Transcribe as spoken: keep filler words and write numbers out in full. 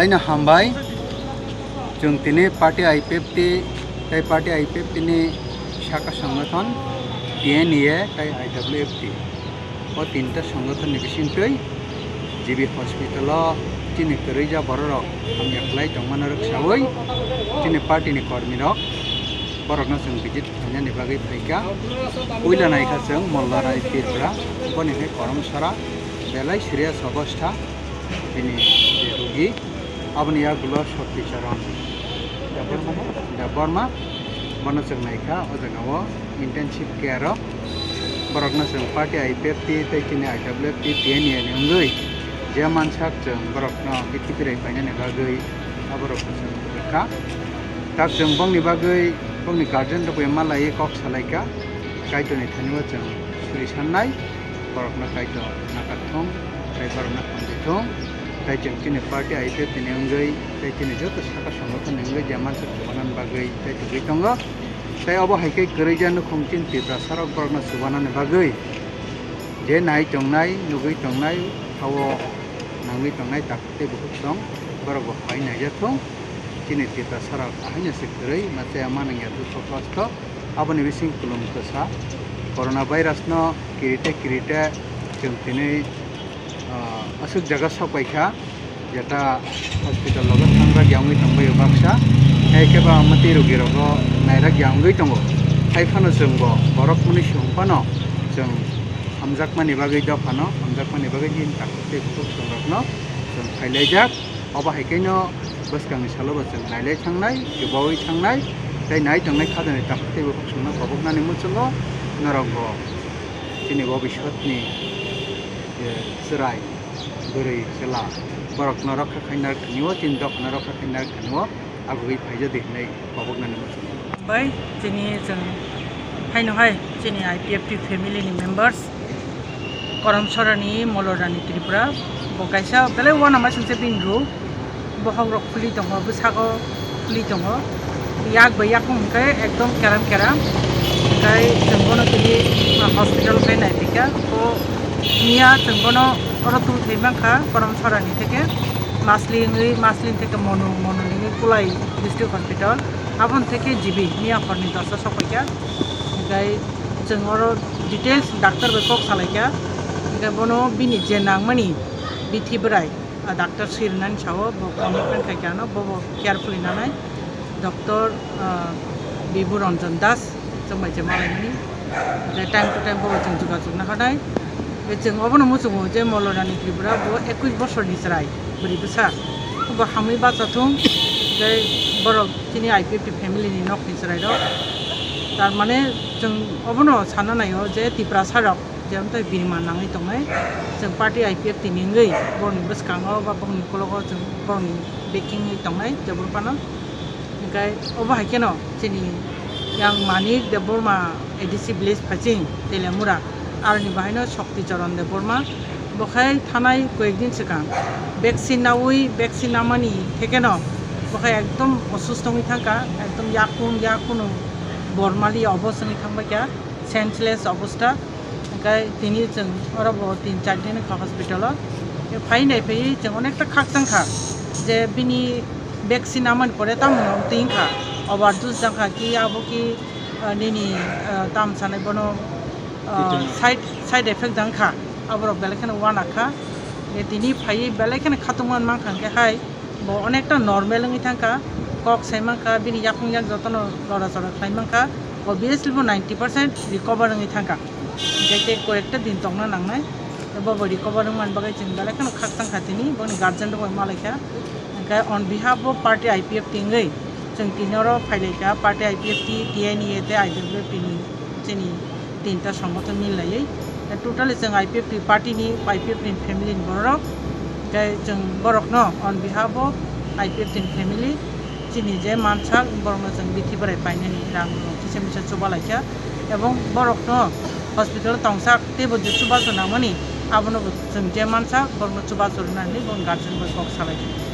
Taino hambai, chwng tini party I P F T tei party I P F T ni saka sangathon T N E A tei I W F T. O tinta sangathon ni bisingtwi G B hospital o chini kwrwija bororok hamya khlai tongmano rwksawi chini party ni kormi rok borokno chwng visit khlainani bagwi phaikha. Puila naikha chwng Mollarani Tripura, boni hai Koromsora belai serious obostha bini je rugi. Aboni yagulo Shakti Charan Debbarma, Debbarma, bono chwng naikha o jagao intensive care o. Borokno chwng party I P F T tei chini I W F T T N E A ni wngwi je mansak chwng borokno bithi birai painani bagwi aborokno chwng rwkha. Tak chwng bongni bagwi bongni guardian rokbai malaiwi kok salaikha. Kaitorni thani o chwng suri sannai. Borokno Kaitor nakarthung, tei borokno hamjaithung, tei chwng chini party I P F T ni wngwi, tei chini joto saka songothon ni wngwi je mansak chubanani bagwi tei tugwi tongo. Tei obo hai khe kwrwija nukhung chini Tiprasa rok borokno chubanani bagwi je nai tongnai, nugwi tongnai, hao nangwi tongnai tak tei bukhuk song borok bo phai naijathung. Chini Tiprasa rok ahaino se kwrwi, ma chaya ma nangya dukho kosto. Aboni bising kulum kwsa. Corona virus no kirite kirite chwng tini, ah, aswk jaga sok paikha, jeta hospital logo thangrak ya wngwi tongbaio baksa. Hai khe ba mwtwi rogi rogo nairak ya wngwi tongo. Hai phano chwng bo borok mwnwi se wng phano chwng hamjakmani bagwi dophano, hamjakmani bagwi bini takhuk tei bukhuk chwng rokno chwng phailaijak. Obo hai khe no bwskangni salo bo chwng nailai thangnai, chubaui thangnai, tei nai tongnai khajani takhuk tei bukhuk chwngno koboknani muchungo norok bo chini bobiswtni je chwrai, bwrwi, chwla, borokno rokha khaina rwkha nio, chini dophano rokha khaina rwkha nio, agugwi phaijadi hinwi koboknani muchungo. Bai, chini chwng haino hai chini I P F T family ni members, Koromsorani Molorani Tripura, bo kaisa belai uanama singsa bini rw, bohok rok khuli tongo, bwsago khuli tongo, yak bai yakung hwnkhe ekdom keram keram, hwnkhe chwng bono tini hospital khe naipikha, bo miya chwng bono oro tubui thai mankha Koromsorani theke, masli wngwi, masli theke Monu, Monu wngwi Kulai District Hospital, aboni theke G B miya horni dosta sokoikha, hwnkhe chwng oro details doctor bai kok salaikha, hwnkhe bono bini je nangmani bithi bwrai, ah, doctor swi rwnani sao bo commitment khaikha ano, bo bo carefully nanai doctor, ah, Bibu Ranjan Das chwng bai je malaimani, je time to time bo chwng jogajog naharnai. Je chwng obono muchungo je Molorani Tripura bo ekush bosorni chwrai, bwrwi bwsa, bo hamwi bachathung, je borok chini I P F T family ni nokni chwrairok. Tar mane chwng obono sana naio je Tiprasa rok je amtwi birman nangwi tongnai, chwng party I P F T ni wngwi borokni bwskango ba borokni ukologo chwng borokni backing wngwi tongnai jebon phano. Hwnkhe obo hai kheno chini yang Manik Debbarma A D C village Phaiching Teliamura, aroni bahaino Shakti Charan Debbarma, bo khai thanai koyekdin swkang vaccine naui, vaccine namani thekeno bo khai ekdom osusto wngwi thangkha, ekdom yakung yakung bormali obosta wngwi thangbaikha, senseless obosta. Hwnkhe tini chwng oro bo tin char din wngkha hospital o. Phai nai phaiwi chwng onekta khakchang kha je bini vaccine namani pore tamo twi wngkha, overdose jang kha ki abo ki, ah, nini, ah, tam sanai bono, ah, side, side effect jang kha, aborok belai kheno uanakha. Je tini phaiwi belai kheno khatungma mankha hwnkhe hai bo onekta normal wngwi thangkha, kok sai mankha, bini yakung yak jotono lora chora khlai mankha, obviously bo ninety percent recover wngwi thangkha. Hwnkhe tei koyekta din tongna nangnai, tei bo bo recover wngmani bagwi chwng belai kheno khakchang kha tini, boni guardian rok bai malaikha. Hwnkhe on behalf of party I P F T wngwi chwng tini oro phailaikha, party I P F T, T N E A tei I W F T ni chini tinta songothon milaiwi. Totally chwng I P F T party ni, I P F T ni family ni borok. Tei chwng borokno on behalf of I P F T ni family chini je mansak borokno chwng bithi bwrai painani rang rok kisa misa chuba laikha. Ebong borokno hospital tongsak teibo je chubachu nangmani abono bo chwng je mansak borokno chubachu rwnani bo guardian bai kok salaikha.